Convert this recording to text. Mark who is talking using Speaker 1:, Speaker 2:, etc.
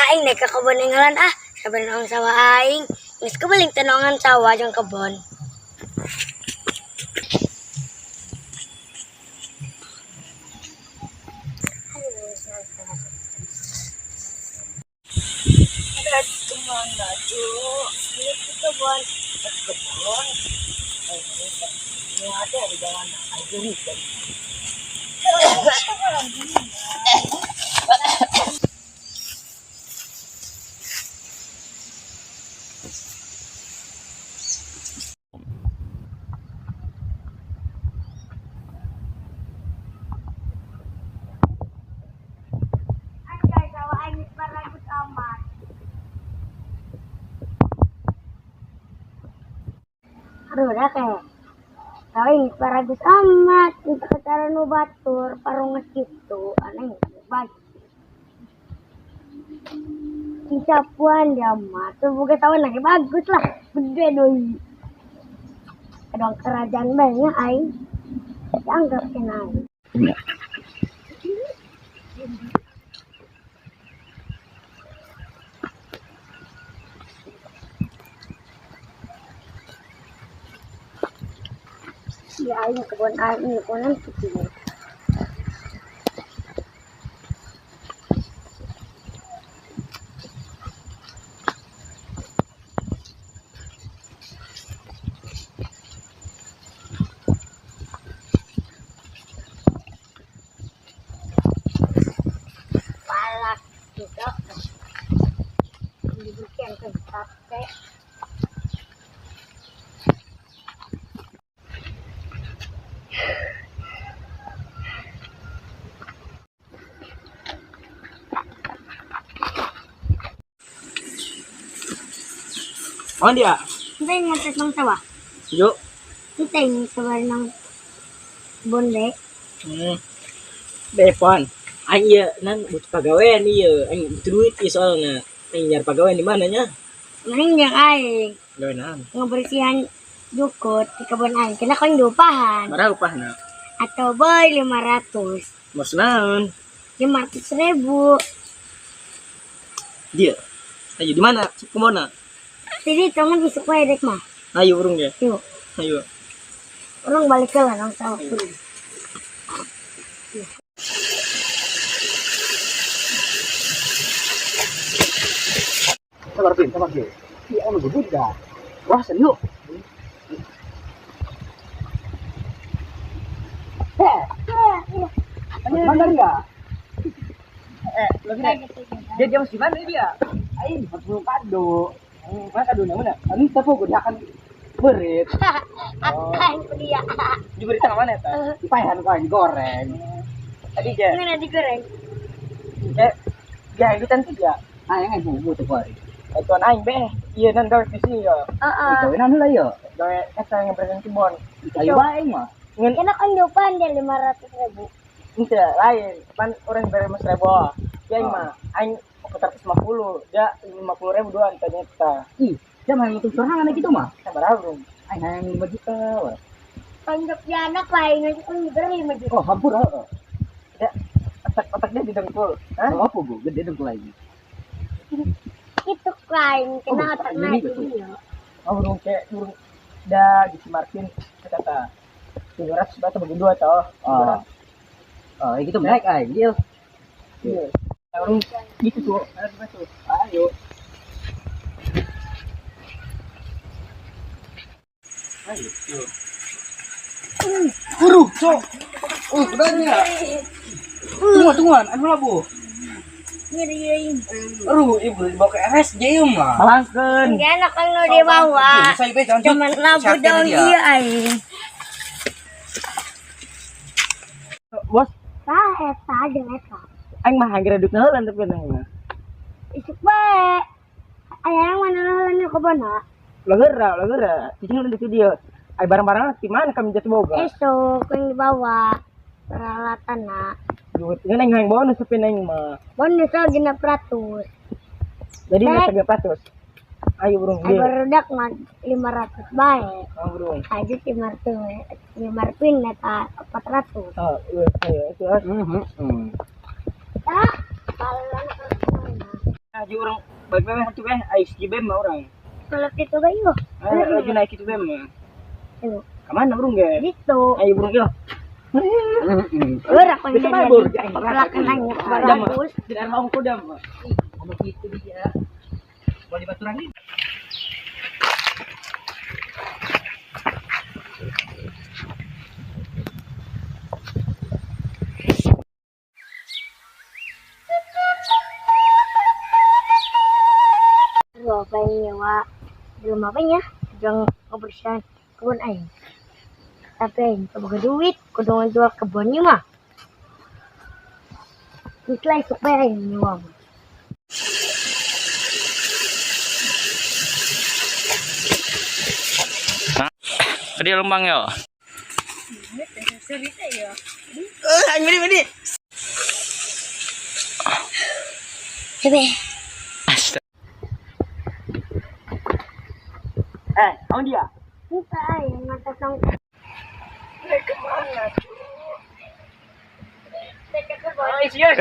Speaker 1: Aing naik ke kebun enggelan ah, sabar nong sawah aing. Geus kebeling tenongan sawah jeung kebon.
Speaker 2: Ada kemana, Cuk?
Speaker 1: Ini ke kebon.
Speaker 2: Ke kebun. Ini ada di jalan. Ayo nih.
Speaker 1: Anjay, sawah aing geus baragus amat. Aduh, dah kayak. Sawah aing geus baragus amat. Untuk cara nu batur, parunget gitu. Aneh bagus. Dicapuan dia mah. Tuh buka sawah lagi bagus lah. Gede doi. Ada kerajaan banyak aing. Dianggap kena aing. Ya aing kebun aing kebun kecil. Palak gitu. Diberikan ke sate.
Speaker 2: Oh dia.
Speaker 1: Kita yang ngatas ng sawah.
Speaker 2: Yuk.
Speaker 1: Kita yang sabar ng bonde.
Speaker 2: Bepon. Aing ieu nan butuh pagawean ieu. Aing butuh duit ieu soalna. Aing nyari pagawean di mana nya?
Speaker 1: Mending yang aing
Speaker 2: Gawe naon?
Speaker 1: ngebersihan jukut di kebun aing. Kena kan diupahan.
Speaker 2: Marah upahna.
Speaker 1: Atau boy 500.
Speaker 2: Mos naon?
Speaker 1: 500 ribu.
Speaker 2: Dia. Ayo di mana? Kemana?
Speaker 1: Jadi teman besok wae dek mah.
Speaker 2: Ayo urung ya.
Speaker 1: Yuk.
Speaker 2: Ayo.
Speaker 1: Orang balik ke lah nang sawah dulu.
Speaker 2: Sabar Pin, sabar Pin. Iya, emang gue budak. Wah, serius. Heh, mana dia? Eh, lagi deh. Dia jam sembilan dia. Aing 40 kado. Mana kado mana? Anu tapi gue akan berit.
Speaker 1: Akan dia.
Speaker 2: Diberi sama mana ta? Dipayahan kau digoreng. Tadi je.
Speaker 1: Mana digoreng?
Speaker 2: Eh, ya itu tentu ya. Ah, yang ibu tuh kuari. Tuan aing beh, iya nan gawe di sini ya.
Speaker 1: Heeh.
Speaker 2: Gawe nan heula ya. Gawe eta yang present kebon. Ayo bae mah. Ngan
Speaker 1: Kena kan diupahan dia 500 ribu.
Speaker 2: ente lain, pan orang bere mas ribu. Ya aing mah aing 450, dia 50 ribu dua ente nyeta.
Speaker 3: Ih, dia main untuk sorangan gitu mah.
Speaker 2: Sabar bro.
Speaker 3: Aing hayang 5 juta. Wah.
Speaker 1: Panjak dia anak lain aja kan diberi 5 juta.
Speaker 3: Oh, hampur heeh.
Speaker 2: Ya otak dia di dengkul. Hah?
Speaker 3: Oh, apa bu? Gede dengkul lagi.
Speaker 1: Itu lain kena
Speaker 3: Oh,
Speaker 1: otak
Speaker 3: ini
Speaker 1: naik
Speaker 3: betul.
Speaker 1: dia.
Speaker 2: Oh, burung kayak burung da di si Martin kata 700 atau bagi dua toh.
Speaker 3: Oh. Oh, gitu naik aing, deal.
Speaker 2: Iya. Orang gitu tuh, ada masuk. Ayo. Ayo.
Speaker 3: Guru, cok. Oh, udah ya. Tungguan, tungguan, anu lah bu.
Speaker 1: Ngeri aing.
Speaker 3: Aduh, ibu dibawa ke RSJ mah.
Speaker 2: Malangkeun.
Speaker 1: Dia anak kan nu dibawa.
Speaker 3: Saya be jangan
Speaker 1: Cuman labu dong dia aing.
Speaker 2: Bos,
Speaker 1: Tah eta jeung eta.
Speaker 2: aing mah hanger duit heula tapi aing mah.
Speaker 1: Isuk bae. Aya yang mana heula nu kebon ha?
Speaker 2: Legeura, legeura. Cicing di video. Ai barang-barang di mana kami jatuh boga?
Speaker 1: Esuk yang dibawa peralatan na.
Speaker 2: Duit ngan aing hayang bonus tapi aing mah.
Speaker 1: Bonus oh 600.
Speaker 2: Jadi
Speaker 1: Baik.
Speaker 2: 300. Ayo burung
Speaker 1: Ai
Speaker 2: dia.
Speaker 1: barudak mah 500 bae.
Speaker 2: Oh, burung.
Speaker 1: Aja si Martin, si Marvin eta 400.
Speaker 2: Oh, iya, ayo itu.
Speaker 3: Heeh.
Speaker 1: Tah, kalau anak mana?
Speaker 2: Haji urang balik bae hatu bae ai si bem mah urang.
Speaker 1: Kalau gitu bae yo.
Speaker 2: Ayo lagi naik itu bem mah.
Speaker 1: Ayo.
Speaker 2: Ka mana burung ge?
Speaker 1: Gitu.
Speaker 2: Ayo burung yo.
Speaker 1: Ora aku
Speaker 2: Bisa bae bur.
Speaker 1: Pelakan aing bagus.
Speaker 2: Tidak mau kuda mah. Ngomong gitu dia. Mau dibaturan ini.
Speaker 1: Aduh, apa ini wa? Belum apa nya? Jang kebersihan kebun aing. Tapi aing teu boga duit, kudu ngajual kebunnya mah. Duit lah isuk bae aing nyewa mah.
Speaker 3: Dia lembang yo.
Speaker 2: Eh, aing meni meni.
Speaker 1: Hebe.
Speaker 3: Astaga.
Speaker 2: Eh, kamu dia.
Speaker 1: Kita aing ngatas nang
Speaker 2: Kemana? Ay, siya.